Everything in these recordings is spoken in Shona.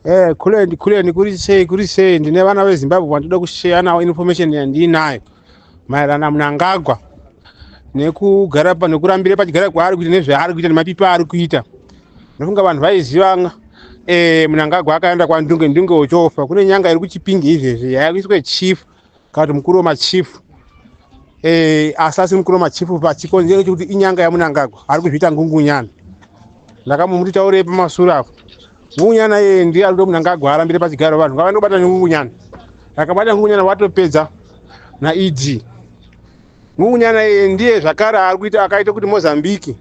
Eh, kule kule kuri sei kuri sei ndine vana veZimbabwe vandinoda kusheya navo information yandiinayo maererano Mnangagwa nekugara pa nekurambira pachigara kwaari kuita nezvaari kuita nemapipi aari kuita. Ndofunga vanhu vaiziva eh, Mnangagwa akaenda kwaNdunge Ndunge uchofa. Kune nyanga iri kuChipinge izvezvi yakuiswa chief kana kuti mukuru wemachief eh, asi asi mukuru wemachief pachikonzero chekuti inyanga yaMnangagwa ari kuzviita ngungunyana. Ndakamuti taurei pamasure apo Ngungunyana iye ndiye ari kuda Mnangagwa arambire pachigaro vanhu ngavandobata Ngungunyana. Akabata Ngungunyana watopedza naED. Ngungunyana iye ndiye zvakare ari kuita akaita kuti Mozambique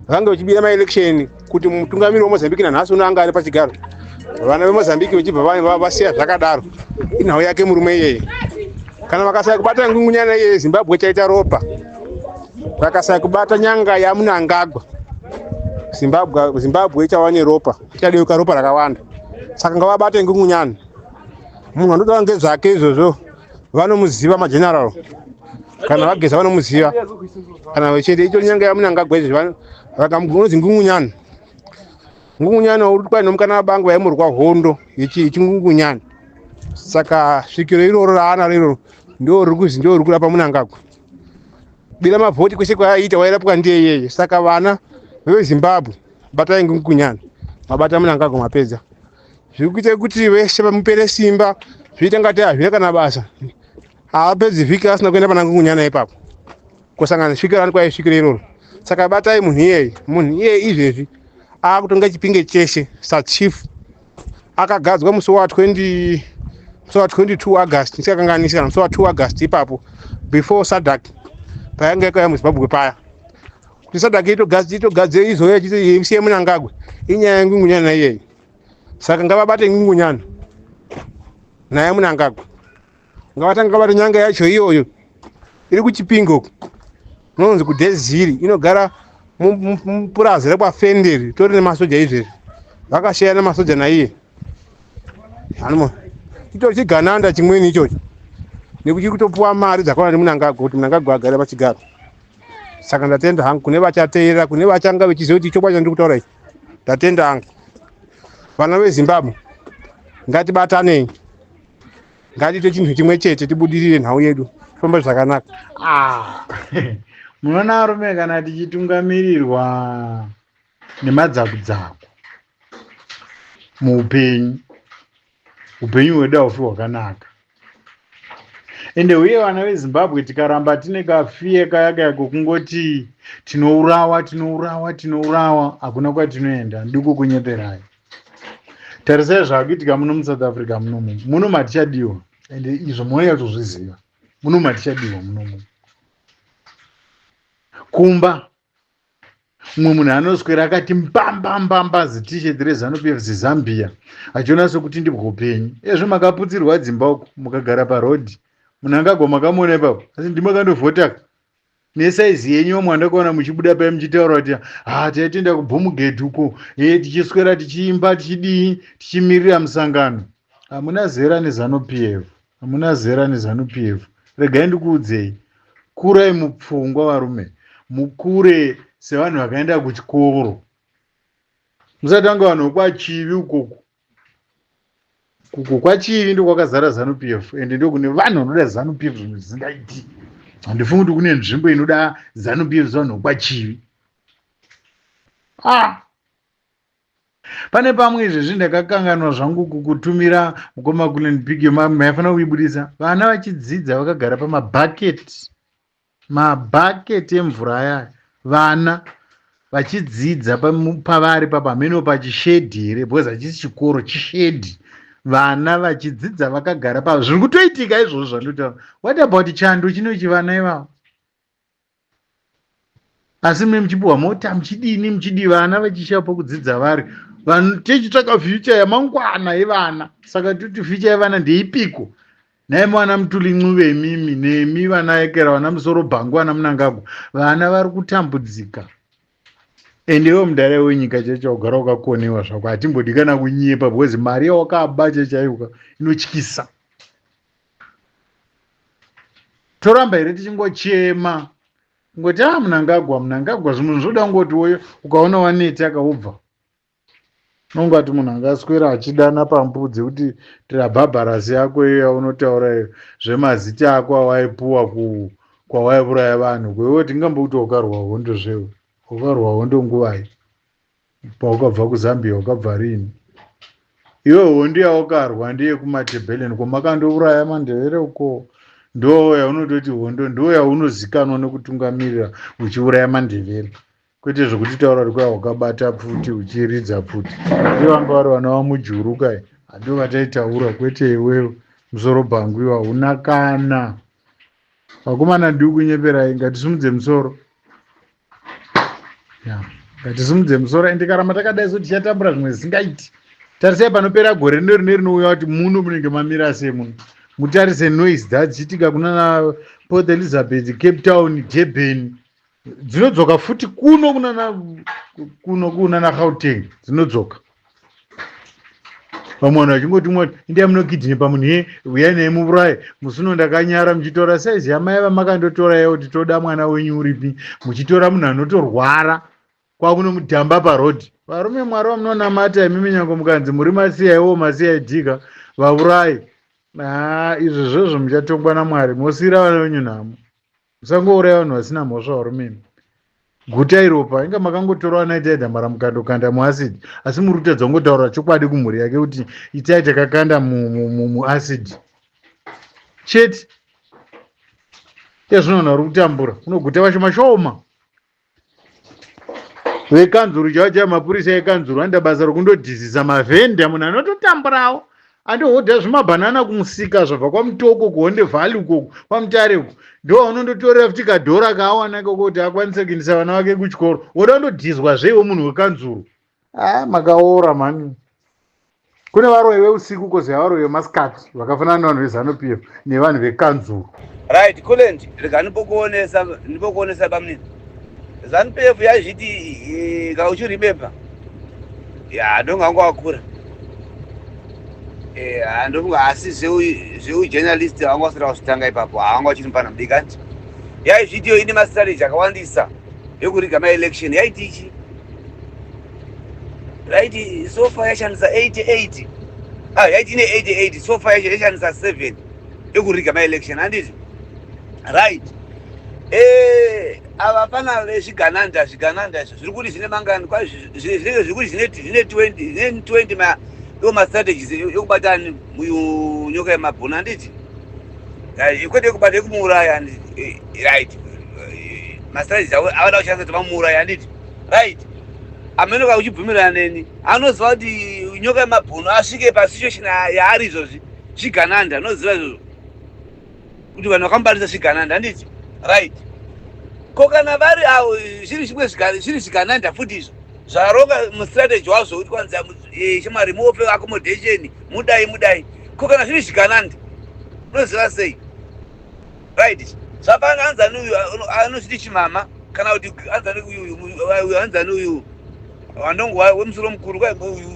vange vachibira maelection kuti mutungamiri weMozambique nanhasi uno anga ari pachigaro. Vana veMozambique vachibva vasiya zvakadaro. Inhau yake murume iyeye. Kana vakasaya kubata Ngungunyana iyeye Zimbabwe chaita ropa. Vakasaya kubata nyanga yaMnangagwa Zimbabwe Zimbabwe ichava neropa ichadeuka ropa rakawanda saka ngavabate Ngungunyana munhu anotaura ngezvake izvozvo vanomuziva mageneral kana vageza vanomuziva kana vechete icho nyanga yaMnangagwa izvi vakamugonzi Ngungunyana Ngungunyana uri kwai nomukana vabangu vaimurwa hondo yechingungunyana saka svikiro iroro raanaro iroro ndo riri kuzi ndo riri kurapa Mnangagwa bira mavhoti kwese kwaaiita wairapwa ndiye iyeye saka vana veZimbabwe batai Ngungunyana mabata Mnangagwa mapedza zviri kuita kuti vese vamupere simba zviita ngati hazvina kana basa haapedzi vhiki asina kuenda pana Ngungunyana ipapo kusangana svikiro rani kwai svikiro iroro saka batai munhu iyeye munhu iyeye izvezvi akutonga Chipinge cheshe sachief akagadzwa musi wa 20 musi wa 22 August ndisikakanganisi kana musi wa 2 August ipapo before SADC payanga yakauya muZimbabwe paya kuti SADC itogadze izouya ichisiye Mnangagwa inyaya yeNgungunyana iyeyi saka ngavabate Ngungunyana naye Mnangagwa ngavatanga vabate nyanga yacho iyoyo iri kuChipinge uku inonzi kudheziri inogara mupurazi rekwaFenderi tori nemasoja izvezvi vakashaya nemasoja naiye animo chitori chigananda chimweni ichocho nekuti chiri kutopuwa mari dzakawanda neMnangagwa kuti Mnangagwa agare pachigaro saka ndatenda hangu kune vachateerera kune vachanga vachiziva kuti chokwadi chandiri kutaura ichi ndatenda hangu vana veZimbabwe ngatibatanei ngatiite chinhu chimwe chete tibudirire nhau yedu famba zvakanaka. Ah, munoona varume kana tichitungamirirwa nemadzakudzaku muupenyu upenyu hwedu haufi hwakanaka ende uye vana veZimbabwe tikaramba tine kafiye kaya kaya kokungoti tinourawa tinourawa tinourawa hakuna kwatinoenda ndiko kunyeperai tarisai zvaakuitika muno muSouth Africa munomu muno matichadiwa ende izvo munonyatozviziva muno matichadiwa munomu kumba mumwe munhu anoswera akati mbambambamba zitisheti reZANU PF zizambia achiona sekuti ndibwo upenyu ezvo makaputsirwa dzimba uku mukagara parodhi Mnangagwa makamuona ipapo asi ndimakandovhotaka nesaizi yenyu vamwe vandakaona muchibuda pai muchitaura kuti ha taitoenda kubhomugedhi uko e tichiswera tichiimba tichidii tichimirira musangano hamuna zera neZANU PF hamuna zera neZANU PF regai ndikuudzei kurai mupfungwa varume mukure sevanhu vakaenda kuchikoro musatanga vanhu vekwachivi ukoku kuko kwachivi ndokwakazara ZANU PF ende ndokune vanhu vanoda ZANU PF zvinhu zvisingaiti handifungi kuti kune nzvimbo inoda ZANU PF sevanhu vekwachivi ah pane pamwe izvezvi ndakakanganwa zvangu kukutumira mukoma kulen pigio maifanira kuibudisa vana vachidzidza vakagara pamabhaketi mabhaketi emvura aya vana vachidzidza pavari papa hameno pachishedhi here because hachisi chikoro chishedhi vana vachidzidza vakagara pa zviri kutoitika izvozvo zvandotaura what about chando chino chivana ivavo asi mune muchipiwa mota muchidini muchidii vana vachishapo pokudzidza vari vanhu tichitsvaka future yamangwana yevana saka toti future yevana ndeipiko nhai mwana Mthuli Ncube imimi nemi vana ekera vana musoro bhangu vana Mnangagwa vana vari kutambudzika ende iwe mudare wenyika chaicho ugara wakakonewa zvako hatimbodi kana kunyepa because mari yawakaba chaichaiuka inotyisa toramba here tichingochema kungoti a Mnangagwa Mnangagwa zvimwe zvoda kungoti woyo ukaona waneti akaubva. Unongati munhu angaswera achidana pambudzi kuti tirabhabharasi yako iyo yaunotaura iyo zvemazita ako awaipuwa kwawaiuraya vanhu kweiwe tingambokuti wakarwa hondo zvewe wakarwa hondo nguvai paukabva kuzambia wakabva rini iwe hondo yawakarwa ndeyekumatebhelen kwamakandouraya mandevere uko ndo yaunototi hondo ndo yaunozikanwa nekutungamirira uchiuraya mandevere kwete zvekuti taura kuti kwai wakabata pfuti uchiridza pfuti ivo vanga vari vana vamujuru kai hando vataitaura kwete iwewe musoro bhangu iwo hauna kana vakomana ndiri kunyeperai ngatisimudze musoro ya ngatisimudze musoro ende karamba takadai so tichatambura zvimwe zvisingaiti tarisai panopera gore rino rine rinouya kuti muno munenge mamira sei muno mutarise noise dzadzichiitika kunana port elizabeth cape town durban dzinodzoka futi kuno kunana kuno kunana gauteng dzinodzoka vamwe vanhu vachingoti umwe indai munokidnepa munhu iye uyai naye muuraye musi uno ndakanyara muchitora saizi yamai vamakandotora iya kuti toda mwana wenyu uripi muchitora munhu anotorwara kwakunomudhamba paroad varume mwari vamunonamata imimi nyange mukanzi muri masiya iwo masiya idhika vaurayi haa izvo zvozvo muchatongwa namwari mosiira vana venyu nhamo musangouraya vanhu vasina mhosva varume imi gutai ropa inga makangotora vana itai dhambara mukandokanda muacid asi muri kutadza kungotaura chokwadi kumhuri yake kuti itai takakanda muacid chete iyazvino vanhu vari kutambura unoguta vashoma shoma vekanzuru chaivo chaivo mapurisa ekanzuru anoita basa rokundodhizisa mavhenda munhu anototamburawo andohodha zvimabhanana kumusika zvabva kwamutoko kuhonde valley uko kwamutare uko ndo aunondotorera futi kadhora kaawana ikoko kuti akwanise kuendesa vana vake kuchikoro woda kundodhizwa zveiwo munhu wekanzuru a makaora mani kune varoyi veusiku koziva varoyi vemasikati vakafanana nevanhu vezanu p f nevanhu vekanzuru right Kulent rega ndimbokuonesa ndimbokuonesa bamunini zanu p f yaizviti eh, ka uchiremember ya ndonga wanga wakura eh, handofunga asi zveujournalist wanga usati wazvitanga ipapo hawanga uchiri mupana mudiki anti yaizviti iyo ine mastrategy akawandisa yekuriga maelection yaiti ichi right so far yashandisa 88 ah, yaiti ine 88 so far yashandisa 7 yekuriga maelection handiti right eh, ava pana vezvigananda zvigananda izvo zviri kuti zvine mangani zvinenge zviri kuti zvine 20 zvine 20 ma iwo mastrategies ekubata nyoka yemabhunu handiti kwete yekubata yekumuuraya handiti right mastrategies avo avada kushandisa kuti vamuuraya handiti right amenoka uchibvumirana neni anoziva kuti nyoka yemabhunu asvike pasituation yaari izvozvi zvigananda anoziva izvozvo kuti vanhu vakamubatisa zvigananda handiti right ko kana vari avo zviri zvimwe zviri zvigananda futi izvo zvaronga mustrategy wazvo kuti kwanzi eh, shamwari muofe accommodation mudai mudai ko kana zviri zvigananda unoziva sei right zvapanga anzani uyu anozviti chimama kana kuti anzani uyu uyu anzani uyu wandongo wemusoro mukuru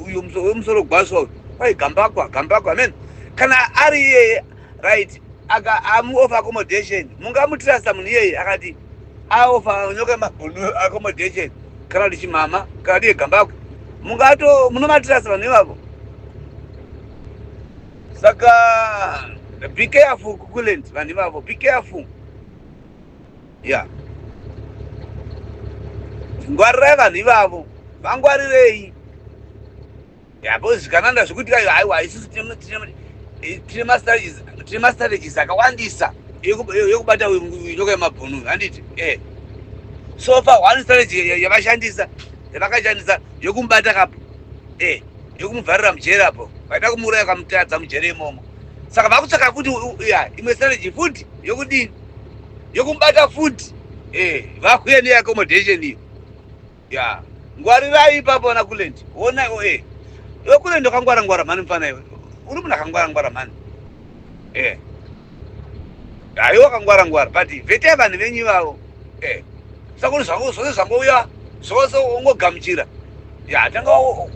uyu wemusoro gwaswa uyu kwai gambakwa gambakwa amen kana ari iyeye right aka amuofa accommodation mungamutrasta munhu iyeye akati aofa nyoka yemabhunu accommodation kana kuti chimama kana kuti gambakwe mungato munomatrasta vanhu ivavo saka be careful kukulent vanhu ivavo be careful ya yeah. Ngwarirai vanhu ivavo vangwarirei yapo zvikananda zvekuti kayo haiwa isusu tine mastrategies akawandisa yekubata nyoka yemabhunu handiti eh so far one strategy yavashandisa yavakashandisa yokumubata kapo eh yokumuvharira mujeri apo vaida kumuuraya kamutadza mujeri imomo saka vakutsvaka futi ya imwe strategy futi yokudini yokumubata futi eh vakuya neaccommodation iyo ya ngwarirai ipapo ana Kulent ona eh iwe Kulent wakangwara ngwara mhani mfana iwe uri munhu akangwara ngwara mhani eh hayi wakangwara ngwara but vhetai vanhu venyu ivavo eh saka zvose zvangouya zvose ungogamuchira ya tanga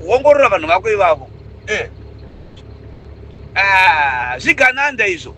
wongorora vanhu vako ivavo eh ah zvigananda izvo.